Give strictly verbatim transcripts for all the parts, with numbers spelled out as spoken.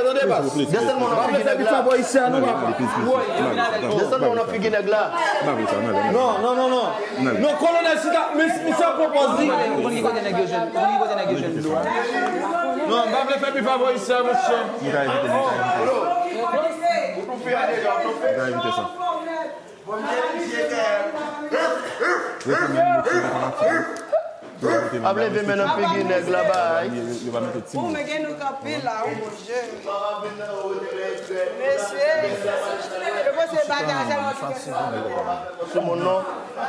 Tande, bas. Desann men w nan figi nèg la. Desann men w nan figi nèg la. Non, non, non, non. Non, kolonèl, si ta, men misye ap pran pòz li. Ou konn ki kote nèg yo jwenn, ou konn ki kote nèg yo jwenn dlo a. Non, m pa vle fè pi favoris sa, monchè. Nou ka evite, nou ka evite sa. Nou ka evite sa. Ap leve men nan figi nèg la bay. Yo, yo, yo pa mete ti mo. Ou men gen nou kanpe la, oh mon Dieu. Mesye, yo panse bagay sa. Sou moun non.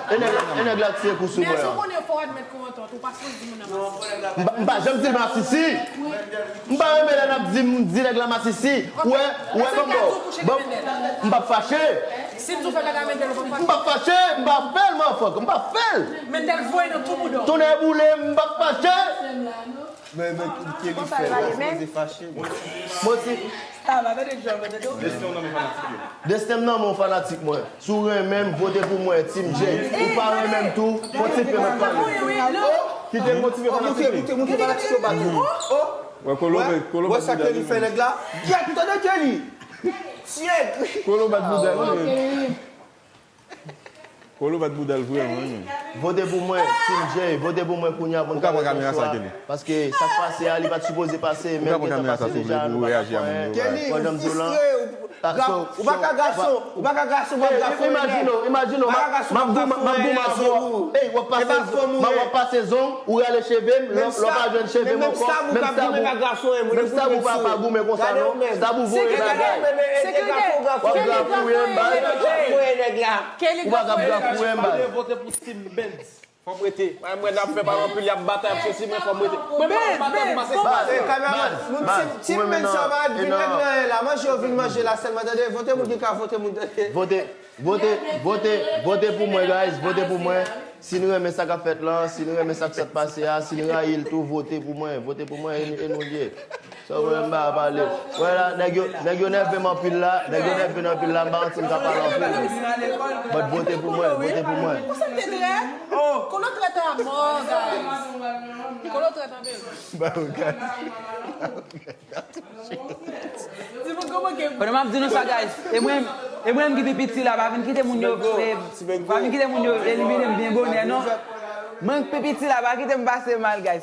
E nèg la, e nèg la tire kou sou mwen an. M pa, m pa janm di l masisi. M pa renmen lè n ap di, m di nèg la masisi. Ou wè, ou wè, ban m, ban m, m p ap fache. M p ap fache, m p ap fè l, motherfucker, m p ap fè l. Tonnè boule m, m p ap fache. Men, men, ki li fè la, sipoze fache. Mwen si. Desten m nan men fanatik mwen. Si w renmen m, vote pou mwen, Team J. Ou pa renmen m tou, fon ti pe mèt pale. Kite m motive fanatik li. Moute, moute, moute fanatik yo bat ou. Wè, Kolo, wè, Kolo bat sa Kelly fè nèg la. Gyèt, tande Kelly. Tyèk. Kolo bat bouda li. Kolo bat bouda l vrèman, wi. Vote pou mwen, Team J, vote pou mwen kounye a pou n ka pale bonswa. Paske sa k pase a, li pa t sipoze pase, men l gentan pase deja, nou pa ka fè anyen. Kelly, ou fristre, ou pa ka gason, ou pa ka gason, w ap gason. Imajine w, imajine w, m ap goumen, m ap goumen avè w. Ey, w ap pase zong, w ap pase zong, ou rale cheve m, lè w pa jwenn cheve m ankò, menm stab ou pa goumen konsa non, stab ou voye bagay. W ap grafouye m, baz. Ou pa ka grafouye m, baz. Vote pou Team Benz. Fò m rete. Mwen, mwen, n ap fè pa anpil, y ap batay, ap sesi, men fò m rete. Mwen, mwen, batay pou pase sa. Baz, baz, ou menm nan, e non. Manje yo vin manje la sèlman, tande. Vote moun ki ka vote moun, tande. Vote, vote, vote, vote pou mwen, guys, vote pou mwen. Si n renmen sa k ap fèt la, si n renmen sa k sot pase a, si n rayi l tou, vote pou mwen, vote pou mwen, e, e nou l ye. Sa w wè m pa pale. Wè la, nèg yo, nèg yo nève m anpil la, nèg yo nève m anpil la, m pa santi m ka pale anpil. But vote pou mwen, vote pou mwen. Kolo trèt a mò, guys. Kolo trèt anpil. Ba ou gade. Pandan m ap di nou sa, guys, e mwen, e mwen menm ki pi piti la, pa vin kite moun yo, e, pa vin kite moun yo elimine m byen bonè, non. Mwen ki pi piti la, pa kite m pase mal, guys.